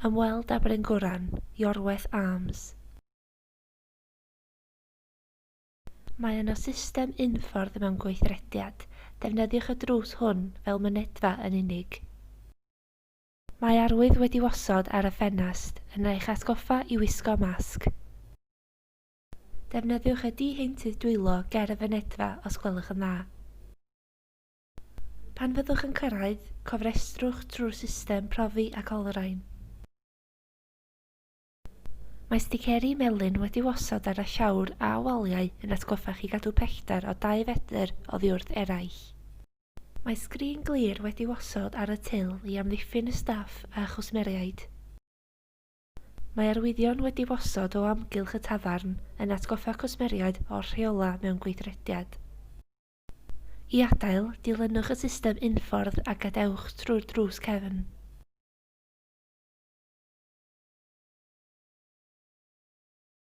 Ymweld â Bryngwran, Iorwerth Arms. Mae yno system unffordd mewn gweithrediad, defnyddiwch y drws hwn fel mynedfa yn unig. Mae arwydd wedi'i osod ar y ffenest yn eich atgoffa i wisgo masg. Defnyddiwch y diheintydd dwylo ger y fynedfa os gwelwch yn dda. Pan fyddwch yn cyrraedd, cofrestrwch trwy'r system profi ac olrhain. Mae sticeri melyn wedi'u osod ar y llawr a waliau yn atgoffa chi gadw pellter o 2 fetr oddi wrth eraill. Mae sgrin glir wedi'i osod ar y til i amddiffyn y staff a chwsmeriaid. Mae arwyddion wedi'u osod o amgylch y tafarn yn atgoffa cwsmeriaid o'r rheolau mewn gweithrediad. I adael, dilynwch y system unffordd a gadewch trwy'r drws cefn.